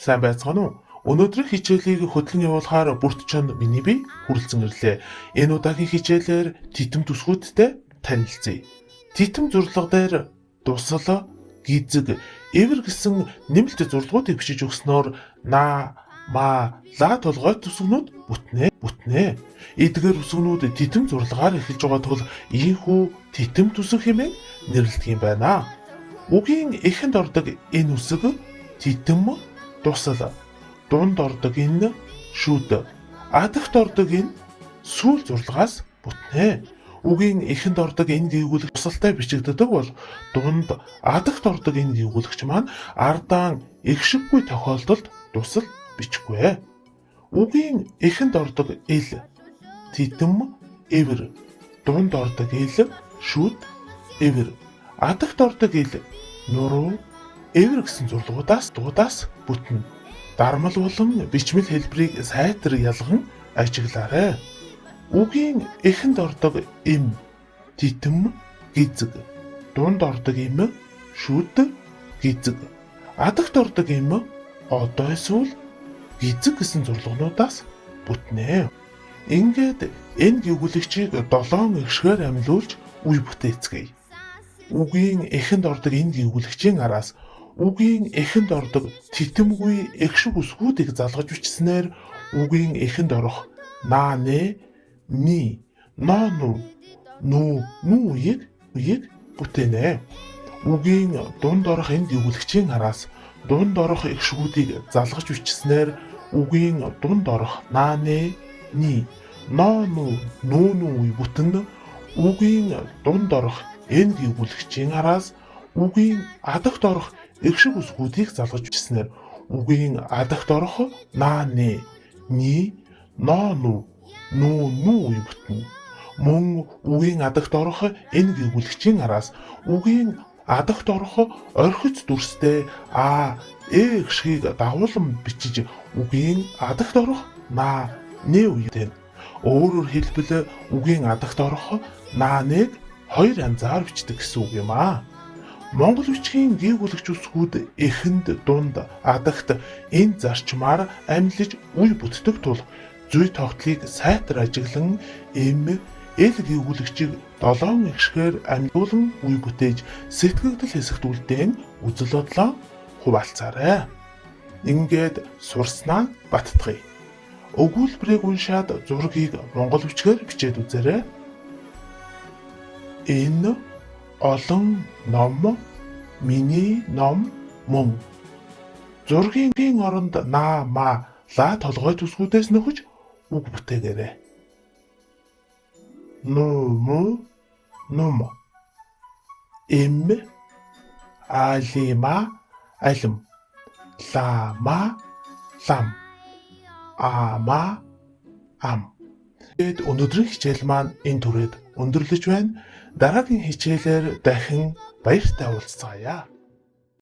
Сайн байцгаана уу? Өнөөдрийн хичээлийг хөтлөн явуулахаар бүрт чон миний бие хүрэлцэн ирлээ. Энэ удаагийн хичээлээр титэм төсгүүдтэй танилцъя. Титэм зурлага дээр дусал, гизэг, эвэр гэсэн нэмэлт зурлагуудыг бичиж өгснөөр на, ма, ла толгой төсгнүүд бүтнэ. Эдгээр үсгнүүд титэм зурлагаар эхэлж байгаа тул ийнхүү титэм төсөг хэмээн нэрлэдэг юм байна. Үгийн эхэнд ордог энэ үсэг титэм дусал, дунд ордог энэ шүд, адагт ордог энэ сүүл зурлагаас бүтнэ. Үгийн эхэнд ордог энэ гийгүүлэх тусалтай бичигддэг бол дунд адагт ордог энэ гийгүүлэгч маань ардаан эгшиггүй тохиолдолд дусал бичихгүй. Үгийн эхэнд ордог эл титэм эвэр, дунд ордог эл шүд эвэр, адагт ордог эл нуруу эвэр гэсэн зурлагуудаас бүтнэ. Дармал болон бичмэл хэлбэрийг сайтар ялган ажиглаарай. Үгийн эхэнд ордог эм титэм гизэг, дунд ордог эм шүд гизэг, адагт ордог эм одоо эсвэл гизэг гэсэн зурлагнуудаас бүтнэ. Ингээд энэ гийгүүлэгчийг 7 эгшгээр амилуулж үе бүтээцгээе. Үгийн эхэнд ордог энэ гийгүүлэгчийн араас үгийн эхэнд ордог титэмгүй эгшиг үсгүүдийг залгаж бичснээр үгийн эхэнд орох на, нэ, ни, но, ну, нү, нү үеийг бүтээнэ. Үгийн дунд орох энэ гийгүүлэгчийн араас дунд орох эгшгүүдийг залгаж бичснээр үгийн дунд орох на, нэ, ни, но, ну, нү, нү үе бүтэн. Үгийн дунд орох энэ гийгүүлэгчийн араас үгийн адагт орох эгшиг үсгүүдийг залгаж бичснээр үгийн адагт орох на, нэ, ни, но, ну, нү, нү үе бүтнэ. Мөн үгийн адагт орох энэ гийгүүлэгчийн араас үгийн адагт орох орхиц дүрстэй а, э эгшгийг дагуулan бичиж үгийн адагт орох на, нэ үе бүтэнэ. Өөрөөр хэлбэл үгийн адагт орох на, нэг хоёр янзаар бичдэг гэсэн үг юм аа. Монгол бичгийн гийгүүлэгч үсгүүд эхэнд, дунд, адагт энэ зарчмаар амилж үе бүтдэг тул зүй тогтлыг сайтар ажиглан эм, эл гийгүүлэгчийг 7 эгшгээр амилуулан үе бүтээж сэтгэгдэл хэсэгт үлдээн үзэл бодлоо хуваалцаарай. Ингээд сурснаа баттгая. Өгүүлбэрийг уншаад зургийг монгол бичгээр бичээд үзээрэй. Энэ олон ном миний ном мөн. Зургийн оронд на, ма, ла толгой төсгүүдээс нөхөж үг бүтээгээрэй. Ну, му, нум. Эм, алима, алим. Лама, лам. Ама, ам. Тэгэд өнөөдрийн хичээл маань энэ түрээд өндөрлөж байна. Дараагийн хичээлээр дахин баяртай уулзцаая.